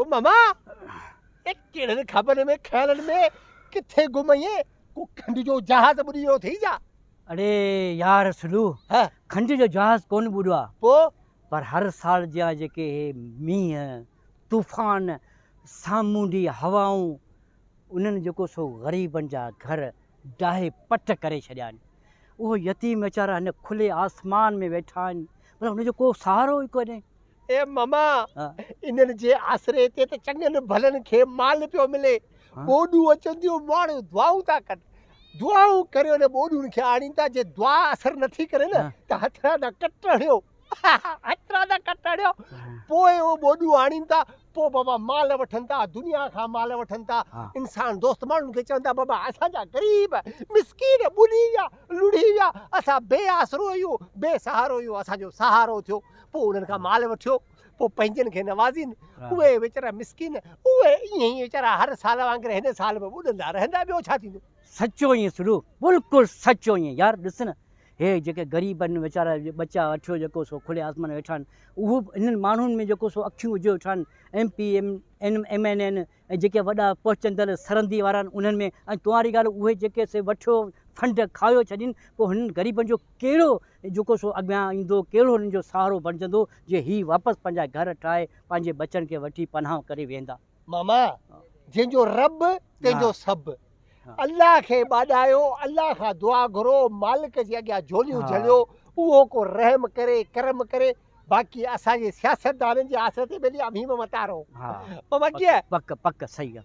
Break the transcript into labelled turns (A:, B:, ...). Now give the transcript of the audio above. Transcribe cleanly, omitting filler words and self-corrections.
A: او ماما اي ڪهڙن خوابن ۾ خيالن ۾ ڪٿي گم آهين؟ ڪو کنڊ جو جهاز ٻڏي ويو اٿئي ڇا؟
B: اڙي يار سلو کنڊ جو جهاز ڪونه ٻڏو آ.
A: پوء؟
B: پر هر سال جيان جيڪي هي مينهن، طوفان، سامونڊي هوائون انهن جيڪو سو غريبن جا گهر ڊاهي پٽ ڪري ڇڏيا آهن. اهو يتيم ويچارا هن کلي آسمان ۾ ويٺا آهن پر هن جو ڪو سهارو ئي ڪونهي.
A: اي ماما! انهن جي آسري تي ته چڱن ڀلن کي مال پيو ملي. ٻوڏون اچن ٿيون، ماڻهو دعائون ٿا ڪن. دعائون ڪري انهن ٻوڏن کي آڻين ٿا، جي دعا اثر نٿي ڪري نه ته هٿرادا ڪٽ هڻيو. هٿرادا ڪٽ هڻيو. پوء اهي ٻوڏون آڻين ٿا، پوء بابا مال وٺن ٿا، دنيا کان مال وٺن ٿا. انسان دوست ماڻهن کي چون ٿا، بابا اسان جا غريب مسڪين ٻڏي ويا، لڙهي ويا، اسان بي آسرو آهيون، بي سهارو آهيون، اسان جو سهارو ٿيو. پوء انهن کان مال وٺيو، پوء پنهنجن کي نوازين، اهي ويچارا مسڪين، اهي ائين ئي ويچارا هر سال وانگر هن سال به ٻڏندا رهندا، ٻيو ڇا ٿيندو؟
B: سچو ائين سلو، بلڪل سچو ائين، يار ڏس نه هي جيڪي غريب آهن ويچارا ٻچا وٺيو جيڪو سو کلي آسمان ۾ ويٺا آهن، اهو به انهن ماڻهن ۾ جيڪو سو اکيون وجهيو ويٺا آهن، M P M N M N N ۽ جيڪي وڏا پهچندڙ سرندي وارا آهن انهن ۾ ۽ تنهاري ڳالهه اهي جيڪي سي وٺيو فنڊ کايو ڇڏين پوء هنن غريبن جو ڪهڙو جيڪو سو اڳيان ايندو ڪهڙو هنن جو سهارو بڻجندو جي هي واپس پنهنجا گهر ٺاهي پنهنجي ٻچن کي وٺي پناهه ڪري ويهندا.
A: ماما جنهن جو رب تنهن جو سڀ. الله کي ٻاڏايو الله کان دعا گهرو مالڪ جي اڳيان جهوليون جهليو اهو ڪو رحم ڪري ڪرم ڪري باقي اسان جي سياستدانن جي آسري تي ٻيلي اوهين به متان رهو. ماما ڪيئن؟
B: پڪ پڪ صحيح.